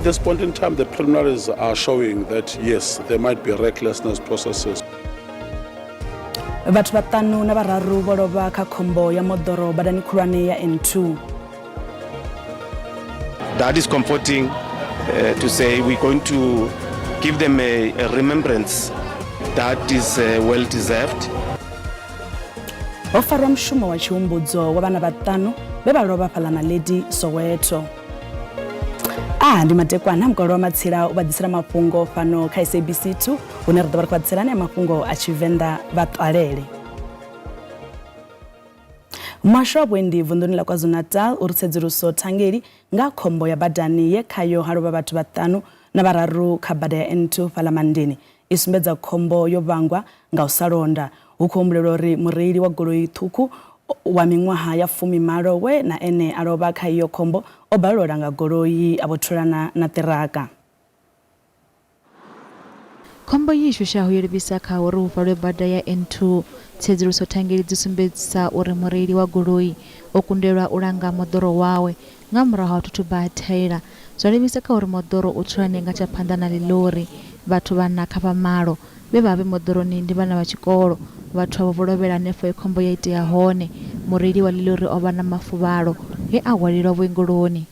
this point in time, the preliminaries are showing that yes, there might be recklessness processes. Vhathu vhaṱanu na vhararu vho lovha kha khombo ya moḓoro badani khulwane ya N2. That is comforting to say we're going to give them a remembrance that is well deserved. Ho farwa mushumo wa tshihumbudzo wa vhana vhaṱanu vhe vha lovha fhaḽa Naledi Soweto. A ndi madekwana mukolo wa matsila u vha ḓisela mafhungo fhano kha SABC 2 hune ri ḓo vha ri khou vha ḓisela anea mafhungo a Tshivenḓa vha ṱwalele. Muhasho wa vhuendi vunḓuni ḽa KwaZulu-Natal uri tsedzuluso thangeli nga khombo ya badani ye khayo ha lovha vhathu vhaṱanu na vhararu kha bada ya N2 fhaḽa Mandeni i sumbedza khombo yo vhangwa nga u sa londa. Hu khou humbulelwa uri mureili wa goloi ṱhukhu wa miṅwaha ya fumimalo we na ene a lovha kha iyo khombo o balelwa u langa goloi a vho thulana na ṱiraka. Khombo iyi i shushaho yo livhisa kha uri hu valwe bada ya N2. Tsedzuluso thangeli dzi sumbedzisa uri mureili wa goloi o kundelwa u langa moḓoro wawe nga murahu ha u thuthuba ha thaela, zwa livhisa kha uri moḓoro u thulane nga tsha phanḓa na ḽiḽori. Vhathu vhaṋa kha vha malo vhe vha vha vhe moḓoroni ndi vhana vha tshikolo. Vhathu avho vho lovhela hanefho he khombo ya itea hone. Mureili wa ḽiḽori o vha na mafuvhalo he a hwalelwa vhuongeloni.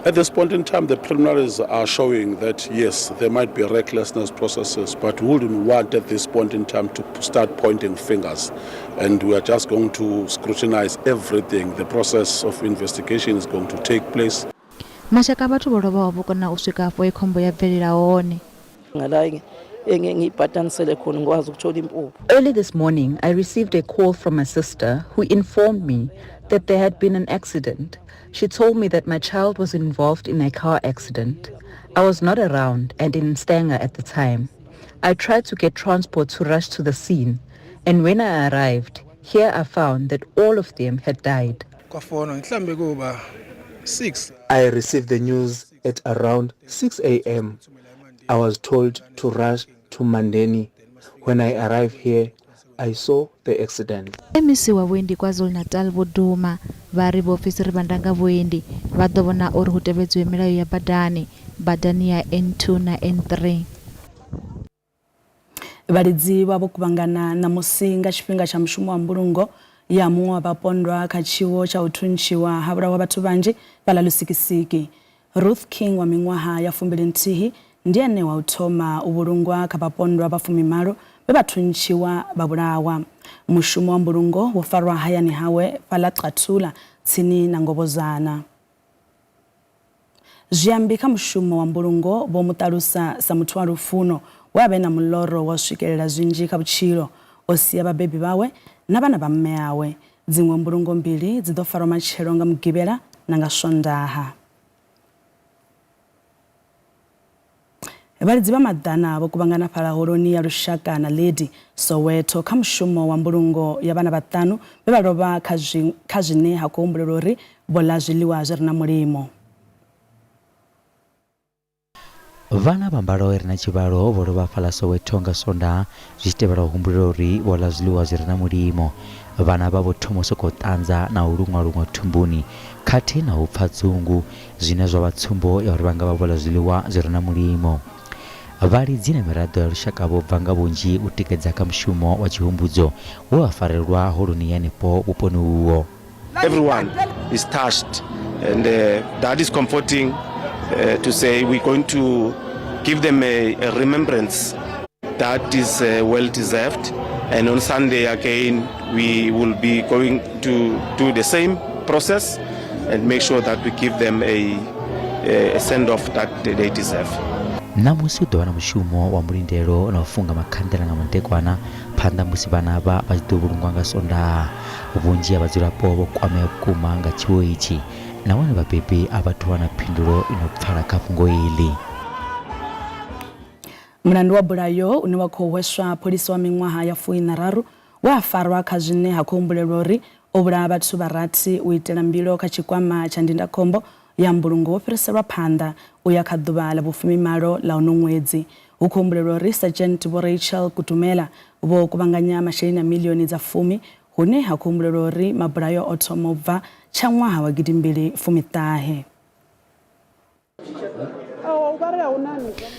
At this point in time, the preliminaries are showing that yes, there might be recklessness processes, but we wouldn't want at this point in time to start pointing fingers. And we are just going to scrutinize everything. The process of investigation is going to take place. Mashaka a vhathu vho lovhaho vho kona u swika afho he khombo ya bvelela hone. Ngala engiyibhatanisele khona ngikwazi ukuthola impuphu. Early this morning, I received a call from my sister who informed me that there had been an accident. She told me that my child was involved in a car accident. I was not around and in Stanger at the time. I tried to get transport to rush to the scene, and when I arrived, here I found that all of them had died. Kwafonwa mhlambe kuba 6. I received the news at around 6 a.m. I was told to rush to Mandeni. When I arrived here, I saw the accident. MEC wa vhuendi KwaZulu-Natal Vho Duma vha ri vhaofisiri vha ndanga vhuendi vha ḓo vhona uri hu tevhedziwe milayo ya badani, badani ya N2 na N3. Vhalidzi vha vho kuvhangana ṋamusi nga tshifhinga tsha mushumo wa mbulungo ya muṅwe wa vhapondwa kha tshiwo tsha u thuntshiwa ha vhulawa vhathu vhanzhi fhaḽa Lusikisiki. Ruth King wa miṅwaha ya fumbili nthihi ndi ene wa u thoma u vhulungwa kha vhapondwa vha fumimalo vhe vha thuntshiwa vha vhulawa. Mushumo wa mbulungo wo farwa hayani hawe fhaḽa Qathula tsini na Ngovhozana. Zwiambi kha mushumo wa mbulungo vho mu ṱalusa sa muthu wa lufuno we a vha e na muloro wa u swikelela zwinzhi kha vhutshilo. O sia vhabebi vhawe na vhana vha mme awe. Dziṅwe mbulungo mbili dzi ḓo farwa matshelo nga Mugivhela na nga Swondaha. Vhalidzi vha maḓana vho kuvhangana fhaḽa holoni ya lushaka Naledi, Soweto kha mushumo wa mbulungo ya vhana vhaṱanu vhe vha lovha kha zwi kha zwine ha khou humbulelwa uri vho ḽa zwiḽiwa zwi re na mulimo. Vhana vha mbalo i re na tshivhalo vho lovha fhaḽa Soweto nga Swondaha zwi tshi tevhela u humbulela uri vho ḽa zwiḽiwa zwi re na mulimo. Vhana vha vho thoma u sokou ṱanza na u luṅwa luṅwa thumbuni khathihi na u pfa dzungu, zwine zwa vha tsumbo ya uri vha nga vha vho ḽa zwiḽiwa zwi re na mulimo. Vhalidzi na miraḓo ya lushaka vho bva nga vhunzhi u tikedza kha mushumo wa tshihumbudzo we wa farelwa holoni ya henefho vhuponi uho. Everyone is touched and that is comforting to say we're going to give them a remembrance that is well deserved, and on Sunday again we will be going to do the same process and make sure that we give them a send-off that they deserve. Ṋamusi hu ḓo vha na mushumo wa mulindelo na u funga makhanḓela nga madekwana phanḓa musi vhana avha vha tshi ḓo vhulungwa nga Sondaha. Vhunzhi ha vhadzulapo vho kwamea vhukuma nga tshiwo itshi nahone vhabebi a vha thu wana phindulo i no pfala kha fhungo iḽi. Mulandu wa bulayo une wa khou hweswa pholisa wa miṅwaha ya fuiṋa-raru we a farwa kha zwine ha khou humbulelwa uri o vhulaha vhathu vha rathi u itela mbilo kha tshikwama tsha ndindakhombo ya mbulungo wo fhiriselwa phanḓa u ya kha ḓuvha ḽa vhufumimalo ḽa uno ṅwedzi. Hu khou humbulelwa uri Sergeant Vho Rachel Kutumela vho kuvhanganya masheleni a miḽioni dza fumi hune ha khou humbulelwa uri mabulayo o thoma u bva tsha ṅwaha wa gidimbili fumi-ṱahe.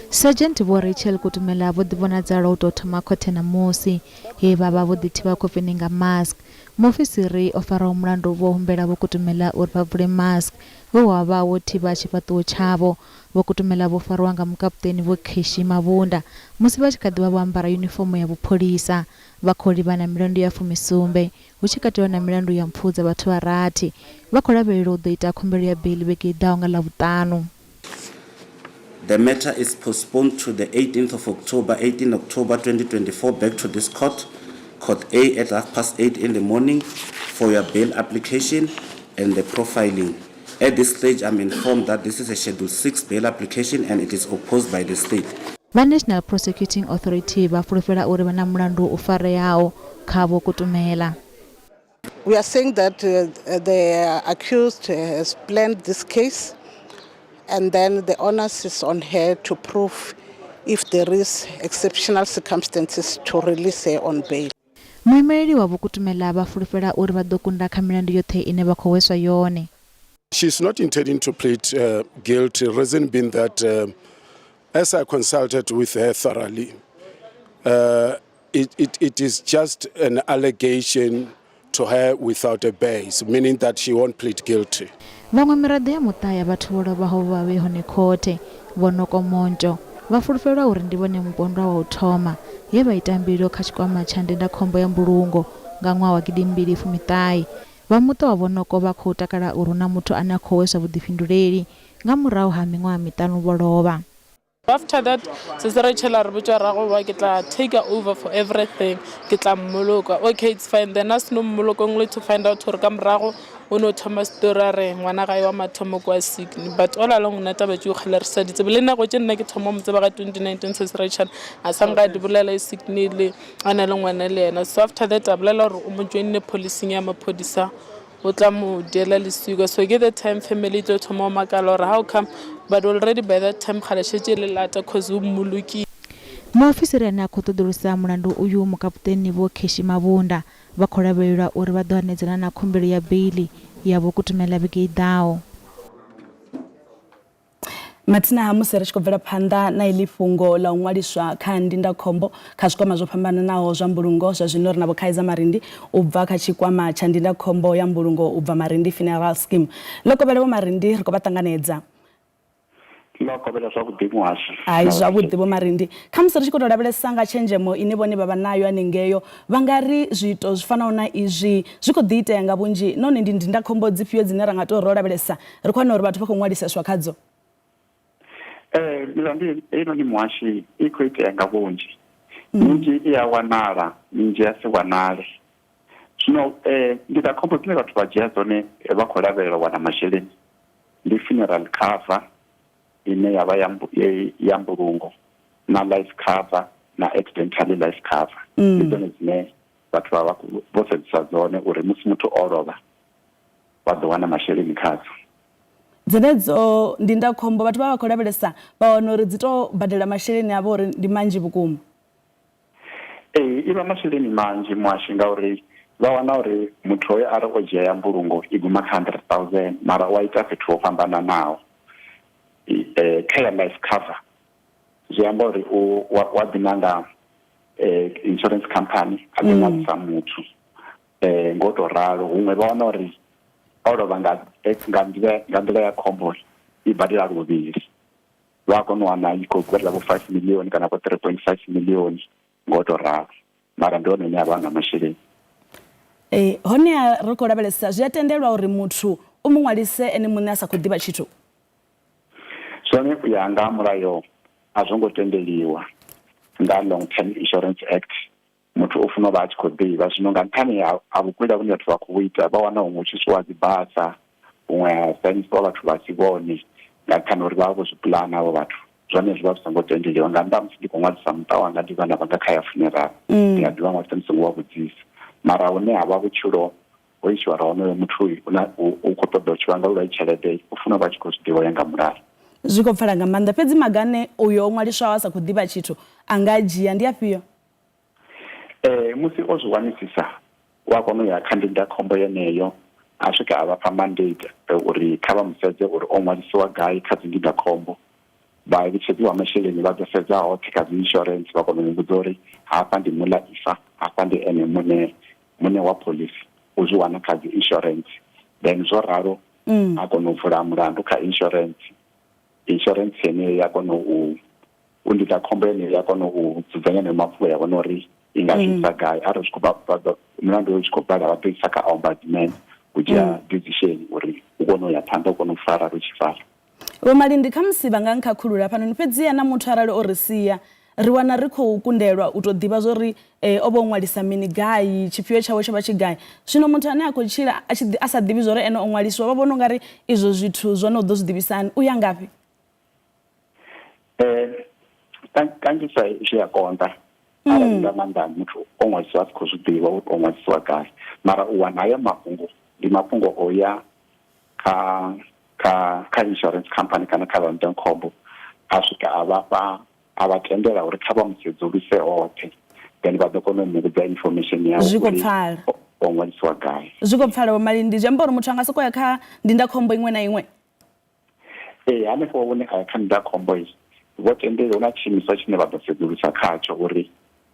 Sergeant Vho Rachel Kutumela vho ḓivhonadza lwa u tou thoma khothe ṋamusi, he vha vha vho ḓithivha khofheni nga mask. Muofisiri o faraho mulandu vho humbela Vho Kutumela uri vha bvule mask we wa vha wo thivha tshifhaṱuwo tshavho. Vho Kutumela vho farwa nga mukapuṱeni Vho Keshi Mabunda musi vha tshi kha ḓi vha vho ambara yunifomo ya vhupholisa. Vha khou livhana milandu ya fumisumbe, hu tshi katelwa na milandu ya mpfu dza vhathu vha rathi. Vha khou lavhelelwa u ḓo ita khumbelo ya beiḽi vhege i ḓaho nga Ḽavhuṱanu. The matter is postponed to the 18th of October, 18 October 2024, back to this court, Court A at half past eight in the morning for your bail application and the profiling. At this stage, I'm informed that this is a Schedule 6 bail application and it is opposed by the state. Vha National Prosecuting Authority vha fulufhela uri vha na mulandu u fareaho kha Vho Kutumela. We are saying that uh, the accused has planned this case and then the onus is on her to prove if there is exceptional circumstances to release her on bail. Muimeleli wa Vho Kutumela vha fulufhela uri vha ḓo kunda kha milandu yoṱhe ine vha khou hweswa yone. She's not intending to plead uh, guilty, reason being that uh, as I consulted with her thoroughly, uh, it, it, it is just an allegation to her without a base, meaning that she won't plead guilty. Vhaṅwe miraḓo ya muṱa ya vhathu vho lovhaho vho vha vhe hone khothe. Vho Noko Monto vha fulufhelwa uri ndi vhone mupondwa wa u thoma he vha ita mbilo kha tshikwama tsha ndindakhombo ya mbulungo nga ṅwaha wa gidimbili fumi-ṱahe. Vha muṱa wa Vho Noko vha khou takala uri hu na muthu ane a khou hweswa vhuḓifhinduleli nga murahu ha miṅwaha miṱanu vho lovha. After that sesi Rachel a re botša ra go ba ke tla take over for everything ke tla mmoloka okay it's fine then a seno mmoloka only to find out gore ka morago o no thoma story a re ngwana gae wa mathomo kwa Sydney but all along nna taba tšeo kgale re sa di tsebe le nako tše nna ke thoma mo tseba ka 2019 sesi Rachel a sa nka di bolela e Sydney le a na le ngwana le yena so after that a bolela gore o mo joinne policing ya maphodisa o tla mo diela leswika so ke the time family e tlo thoma go makala gore how come but already by that time kgale šetše e le lata cause o mmolokile. Muofisiri ane a khou ṱoḓulusa mulandu uyu Mukapuṱeni Vho Keshi Mabunda vha khou lavhelelwa uri vha ḓo hanedzana na khumbelo ya beiḽi ya Vho Kutumela vhege i ḓaho. Mathina ha musi ri tshi khou bvela phanḓa na iḽi fhungo ḽa u ṅwaliswa kha ndindakhombo kha zwikwama zwo fhambananaho zwa mbulungo zwa zwino ri na Vho Kaizer Marindi u bva kha tshikwama tsha ndindakhombo ya mbulungo u bva Marindi Funeral Scheme. Ḽo kovhela Vho Marindi ri khou vha ṱanganedza. Ḽo kovhela zwavhuḓi muhasho. Hai zwavhuḓi Vho Marindi. Khamusi ri tshi khou tou lavhelesa nga tshenzhemo ine vhone vha vha nayo hanengeyo vha nga ri zwiito zwi fanaho na izwi zwi khou ḓi itea nga vhunzhi nahone ndi ndindakhombo dzifhio dzine ra nga tou ro lavhelesa ri khou wana uri vhathu vha khou ṅwaliseswa khadzo? Ee, milandu heinoni muhashi i khou itea nga vhunzhi mm. minzhi i a wanala minzhi ya si wanale zwino um ndindakhombo dzine vhathu vha dzhia dzone eh, vha khou lavhelela u wana masheleni ndi funeral cover ine ya vha ya mbulungo na life cover na accidentally life cover mm. ndi dzone dzine vhathu vha vha vho sedzesa dzone uri musi muthu o lovha vha ḓo wana masheleni khadzo. Dzenedzo ndindakhombo vhathu vha vha khou lavhelesa vha wana uri dzi tou badela masheleni avho uri ndi manzhi vhukuma. Ee, i vha masheleni manzhi muhashi ngauri vha wana uri muthu hoyo a ri o dzhia ya mbulungo i guma kha 100,000 mara u a ita fhethu ho fhambananaho. Kha ya life cover zwi amba uri u wa ḓi nanga insurance company a ḓi ṅwalisa muthu eh ngo to ralo huṅwe vha wana uri o lovha nga nga nḓila nga nḓila ya khombo i badela luvhili vha a kona u wana i khou badela vho 5 million kana vho 3.5 million ngo to ralo mara ndi hone hune ha vha na masheleni. Ee, honeha ri khou lavhelesa zwi a tendelwa uri muthu u mu ṅwalise ene muṋe a sa khou ḓivha tshithu? Zwone u ya nga ha mulayo a zwo ngo tendeliwa nga Long Term Insurance Act muthu u funa u vha a tshi khou ḓivha zwino nga nṱhani ha vhukwila vhune vhathu vha khou ita vha wana huṅwe hu tshi swiwa dzi basa huṅwe ha sainisiwa vhathu vha si vhone nga nṱhani uri vha vha vho zwi pulana havho vhathu zwone zwi vha zwi songo tendeliwa nga nnḓa ha musi ndi khou ṅwalisa muṱa wanga ndi vhana vhanga kha ya funeral mm. ndi a ḓivha ṅwalisa ndi songo vha vhudzisa mara hune ha vha vhutshilo ho ishiwa ra onoyo muthu u khou ṱoḓa u tshila nga lwa tshelede u funa u vha tshi khou zwi ḓivha ya nga mulayo zwi khou pfala nga maanḓa fhedzi maga ane uyo o ṅwaliswaho a sa khou ḓivha tshithu a nga dzhia ndi afhio Ee, musi o zwi wanisisa u a kona u ya kha ndindakhombo yeneyo a swika a vha fha mandate uri kha vha mu sedze uri o ṅwalisiwa gai kha dzi ndindakhombo. Vhaeletshedzi vha masheleni vha ḓo sedza hoṱhe kha dzi insurance vha kona u mu vhudza uri hafha ndi muḽa ifa, hafha ndi ene muṋe muṋe wa phoḽisi u zwi wana kha dzi insurance then zwo ralo a kona u vula mulandu kha insurance insurance yeneyo ya kona u u ndindakhombo yeneyo ya kona u dzudzanya haneyo mafhungo ya vhona uri i nga zwi isa gai arali zwi khou vha mulandu u tshi khou bala vha ḓo isa kha ombudsman u dzhia decision uri u kone u ya phanḓa u kone u fara lu tshi fara. Vho Malindi, khamusi vha nga nkhakhulula hafhanoni, fhedziha na muthu arali o ri sia, ri wana ri khou kundelwa u tou ḓivha zwa uri o vha o ṅwalisa mini gai, tshifhio tshawe tsho vha tshi gai. Zwino muthu ane a khou tshila a tshi a sa ḓivhi zwa uri ene o ṅwaliswa, vha vhona u nga ri izwo zwithu zwone u ḓo zwi ḓivhisa hani, u ya ngafhi? Kanzhisa zwi a konḓa arali nga maanḓa muthu o ṅwalisiwa a si khou zwi ḓivha uri o ṅwalisiwa gai, mara u wana hayo mafhungo ndi mafhungo o ya kha kha kha insurance company kana kha vha ndindakhombo a swika a vha fha a vha tendela uri kha vha mu sedzuluse hoṱhe then vha ḓo kona u mu vhudza information yawe Zwi khou pfala. o ṅwalisiwa gai. Zwi khou pfala Vho Malindi, zwi amba uri muthu a nga sokou ya kha ndindakhombo iṅwe na iṅwe? Ee, hanefho hune a ya kha ndindakhombo vho tendela hu na tshiimiswa tshine vha ḓo sedzulusa khatsho uri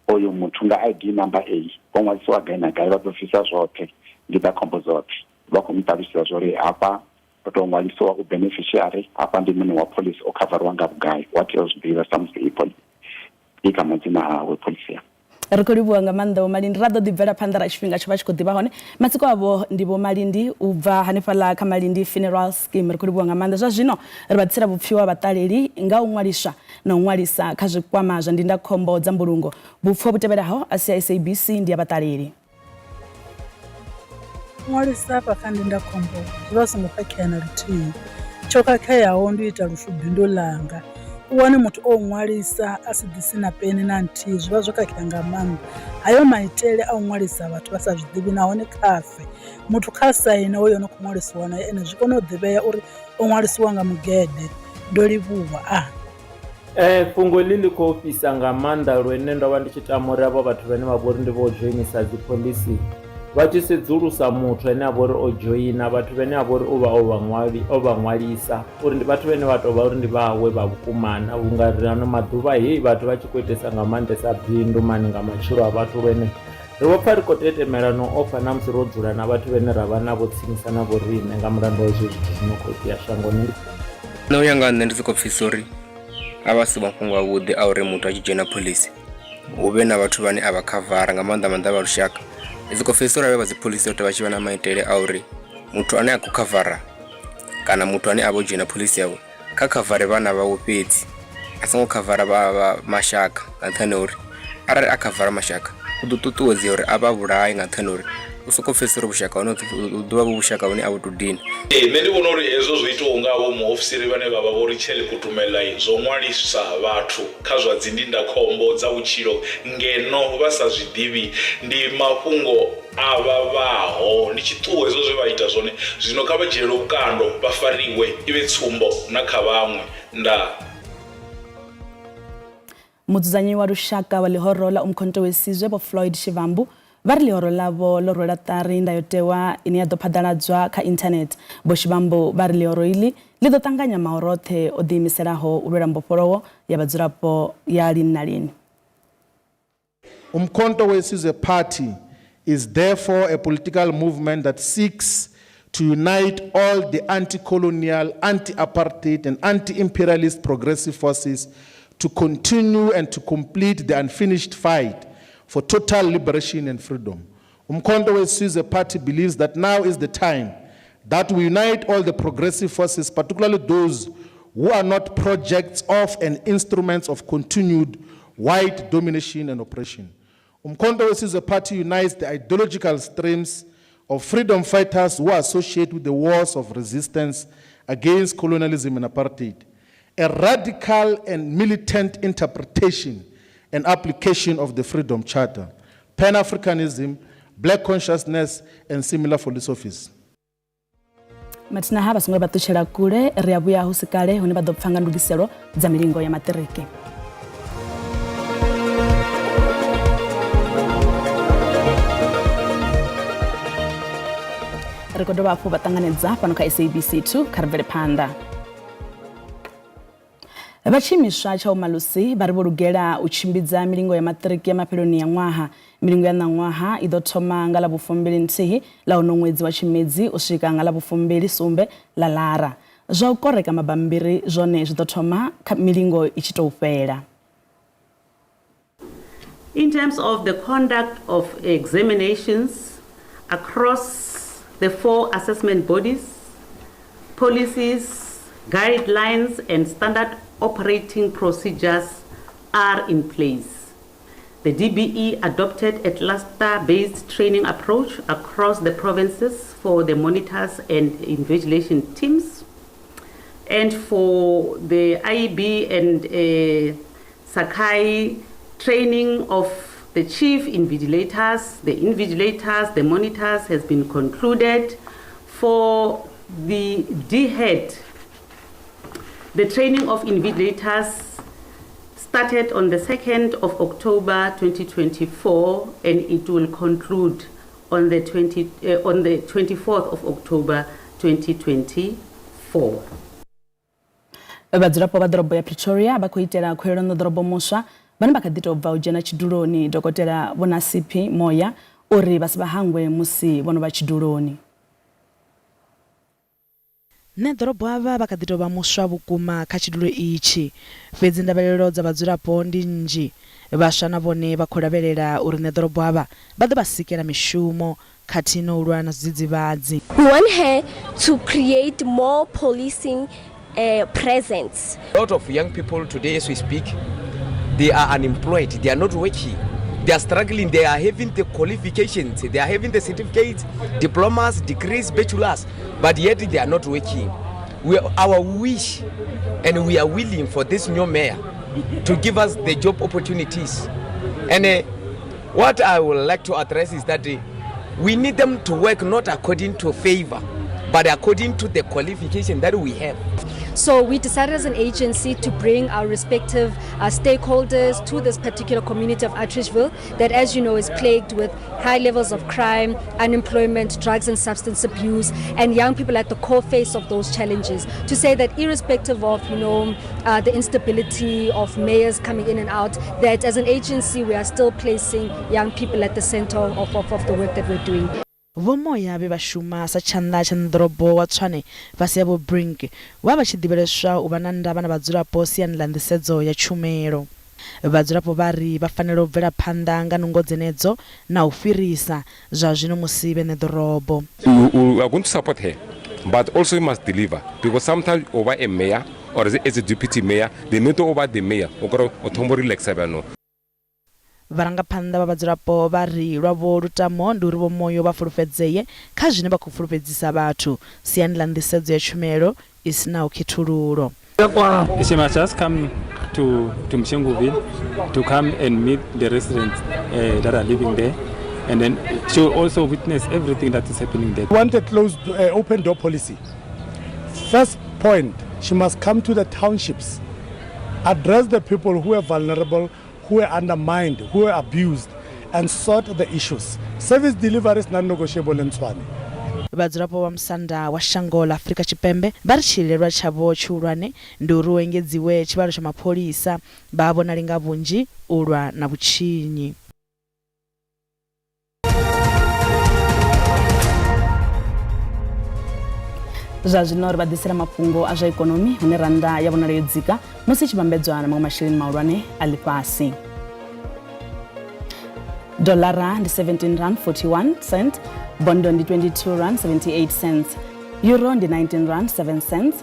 oyo muthu nga ID number eyi o ṅwalisiwa gai na gai, vha ḓo bvisa zwoṱhe ndindakhombo dzoṱhe vha khou mu ṱalutshedza zwori hafha o tou ṅwalisiwa u beneficiary hafha ndi muṋe wa phoḽisi o khavariwa nga vhugai wa tea u zwi ḓivha sa musi i phoḽisi i kha madzina awe phoḽisi ya. Ri khou livhuwa nga maanḓa Vho Malindi. Ra ḓo ḓi bvela phanḓa ra tshifhinga tsho vha tshi khou ḓivha hone. Matsiko avho ndi Vho Malindi u bva hanefhaḽa kha Malindi Funeral Scheme. Ri khou livhuwa nga maanḓa. Zwa zwino ri vha ḓisela vhupfiwa ha vhaṱaleli nga u ṅwaliswa na u ṅwalisa kha zwikwama zwa ndindakhombo dza mbulungo. Vhupfiwa vhu tevhelaho a si ya SABC ndi ya vhaṱaleli. U ṅwalisa hafha kha ndindakhombo zwi vha zwi songo khakhea na luthihi, tsho khakheaho ndi u ita lufu bindu ḽanga, u wane muthu o ṅwalisa a si ḓisi na peni na nthihi zwi vha zwo khakhea nga maanḓa. Hayo maitele a u ṅwalisa vhathu vha sa zwiḓivhi nahone kha fe, muthu kha saine hoyo no khou ṅwalisiwa naye ene zwi kone u ḓivhea uri o ṅwalisiwa nga mugede, ndo livhuwa a. Fhungo heḽi ḽi khou ofhisa nga maanḓa lune ndo vha ndi tshi tama uri havho vhathu vhane vha vha uri ndi vho dzhoinisa dziphoḽisi vha tshi sedzulusa muthu ane a vha uri o dzhoina vhathu vhane a vha uri u vha o vha ṅwali o vha ṅwalisa uri ndi vhathu vhane vha tou vha uri ndi vhawe vha vhukuma na vhunga ri ano maḓuvha hei vhathu vha tshi khou itesa nga maanḓesa bindu mani nga matshilo a vhathu lune ri vho pfha ri khou tetemela no ofha na musi ro dzula na vhathu vhane ra vha navho tsinisa na vho riṋe nga mulandu wa hezwo zwithu zwino khou itea shangoni. Nṋe uya nga nṋe ndi soko pfhesesa uri a vha si mafhungo avhuḓi a uri muthu a tshi dzhena phoḽisi hu vhe na vhathu vhane a vha khavara nga maanḓa maanḓa vha lushaka. Ndi soko pfhesesa uri havha vha dzi phoḽisi vha tshi vha na maitele a uri muthu ane a khou khavara kana muthu ane a vha o dzhena phoḽisi yawe kha khavare vhana vhawe fhedzi a songo khavara vha mashaka nga nṱhani ha uri arali a khavara mashaka u ḓo ṱuṱuwedzea uri a vha vhulaye nga nṱhani ha uri u soko pfhesesa uri vhushaka hone hu ḓovha vhu vhushaka vhune a vhu to dina. Ee, nṋe ndi vhona uri hezwo zwo itiwaho nga havho muofisiri vhane vha vha Vho Richel Kutumela zwo ṅwalisa vhathu kha zwa dzindindakhombo dza vhutshilo ngeno vha sa zwi ḓivhi ndi mafhungo a vhavhaho. Ndi tshiṱuhu hezwo zwe vha ita zwone, zwino kha vha dzhielwe vhukando vha fariwe i vhe tsumbo na kha vhaṅwe. Ndaa. Mudzudzanyi wa lushaka wa ḽihoro ḽa Umkhonto we Sizwe Vho Floyd Shivambu vha ri ḽihoro ḽavho ḽo rwela ṱari ndayotewa ine ya ḓo phaḓaladzwa kha inthanethe. Vho Shivambu vha ri ḽihoro iḽi ḽi ḓo ṱanganya mahoro oṱhe o ḓiimiselaho u lwela mbofholowo ya vhadzulapo ya lini na lini. Umkhonto we Sizwe Party is therefore a political movement that seeks to unite all the anti-colonial, anti-apartheid and anti-imperialist progressive forces to continue and to complete the unfinished fight for total liberation and freedom. Umkhonto we Sizwe Party believes that now is the time that we unite all the progressive forces, particularly those who are not projects of and instruments of continued white domination and oppression. Umkhonto we Sizwe Party unites the ideological streams of freedom fighters who associate with the wars of resistance against colonialism and apartheid. A radical and militant interpretation and application of the Freedom Charter, Pan-Africanism, Black consciousness, and similar philosophies. Mathina ha vha songo vha ṱutshela kule ri a vhuya hu si kale hune vha ḓo pfa nga ndugiselo dza milingo ya maṱiriki. Ri khou dovha hafhu vha ṱanganedza fhano kha SABC 2 kha ri bvele phanḓa. Vha tshiimiswa tsha Umalusi vha ri vho lugela u tshimbidza milingo ya maṱiriki ya mafheloni ya ṅwaha. Milingo ya ṋaṅwaha i ḓo thoma nga ḽa vhufumbili nthihi ḽa uno ṅwedzi wa Tshimedzi u swika nga ḽa vhufumbili sumbe ḽa Lara. Zwa u koreka mabammbiri zwone zwi ḓo thoma kha milingo i tshi tou fhela. In terms of the conduct of examinations across the four assessment bodies, policies, guidelines and standard operating procedures are in place. The DBE adopted a cluster-based training approach across the provinces for the monitors and invigilation teams. And for the IEB and Sakai, training of the chief invigilators, the invigilators, the monitors has been concluded. For the DHET, the training of invigilators started on the 2nd of October 2024 and it will conclude on the, 20, on the 24th of October 2024. Vhadzulapo vha ḓorobo ya Pretoria vha khou itela khuwelelo ṋeḓorobo muswa vhane vha kha ḓi tou bva u dzhena tshiduloni Dokotela Vho Nasiphi Moya uri vha si vha hangwe musi vho no vha tshiduloni. Ṋeḓorobo avha vha kha ḓi tou vha muswa vhukuma kha tshidulo itshi, fhedzi ndavhelelo dza vhadzulapo ndi nnzhi. Vhaswa na vhone vha khou lavhelela uri ṋeḓorobo avha vha ḓo vha sikela mishumo khathihi na u lwa na zwidzidzivhadzi. We want her to create more policing presence. A lot of young people today as we speak, they are unemployed, they are not working. They are struggling, they are having the qualifications, they are having the certificates, diplomas, degrees, bachelors, but yet they are not working. We, our wish and we are willing for this new mayor to give us the job opportunities. And what I would like to address is that we need them to work not according to favor, but according to the qualification that we have. So we decided as an agency to bring our respective stakeholders to this particular community of Atteridgeville that, as you know, is plagued with high levels of crime, unemployment, drugs and substance abuse, and young people at the core face of those challenges. To say that irrespective of, you know, the instability of mayors coming in and out, that as an agency we are still placing young people at the center of the work that we're doing. Vho Moya vhe vha shuma sa tshanḓa tsha ṋeḓorobo wa Tshwane fhasi ha Vho Brink, vho vha vha tshi ḓivheleswa u vha na ndavha na vhadzulapo siani ḽa nḓisedzo ya tshumelo. Vhadzulapo vha ri vha fanela u bvela phanḓa nga nungo dzenedzo na u fhirisa zwa zwino musi vhe ṋeḓorobo. We are going to support her, but also we must deliver because sometimes o ba a mayor or as a deputy mayor, the minute o ba the mayor, o kore o thoma o relaxa bjano. Vharangaphanḓa vha vhadzulapo vha ri lwavho lutamo ndi uri Vho Moyo vha fulufhedzee kha zwine vha khou fulufhedzisa vhathu siani ḽa nḓisedzo ya tshumelo i si naho khethululo. She must just come to Mshenguville to come and meet the residents that are living there. And then she will also witness everything that is happening there. We want a closed, open door policy. First point, she must come to the townships, address the people who are vulnerable, who are undermined, who are abused, and sort the issues. Service delivery is non-negotiable in Tshwane. Vhadzulapo vha musanda wa shango ḽa Afrika Tshipembe vha ri tshililelwa tshavho tshihulwane ndi uri hu engedziwe tshivhalo tsha mapholisa vha vhonale nga vhunzhi u lwa na vhutshinyi. Zwa zwino ri vha ḓisela mafhungo a zwa ikonomi hune rannda ya vhonala yo dzika musi i tshi vhambedzwa na maṅwe masheleni mahulwane a ḽifhasi. Dolara ndi 17 rand 41 cent, bondo ndi 22 rand 78 cents, euro ndi 19 rand 7 cents,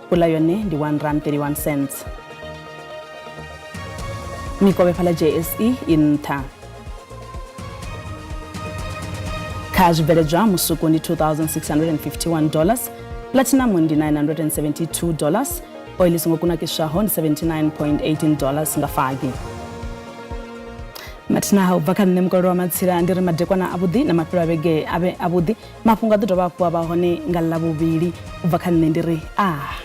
pula yone ndi 1 rand 31 cents. Mikovhe fhaḽa JSE i nṱha. Kha zwibveledzwa musuku ndi 2651 dollars, platinum ndi 972 dollars, oil i songo kunakiswaho ndi 79.18 dollars nga fagi. Mathina u bva kha nṋe mukololo wa matsila ndi ri madekwana avhuḓi na mafhelo a vhege avhe avhuḓi. Mafhungo a ḓo dovha hafhu a vha hone nga Ḽavhuvhili. U bva kha nṋe ndi ri ah.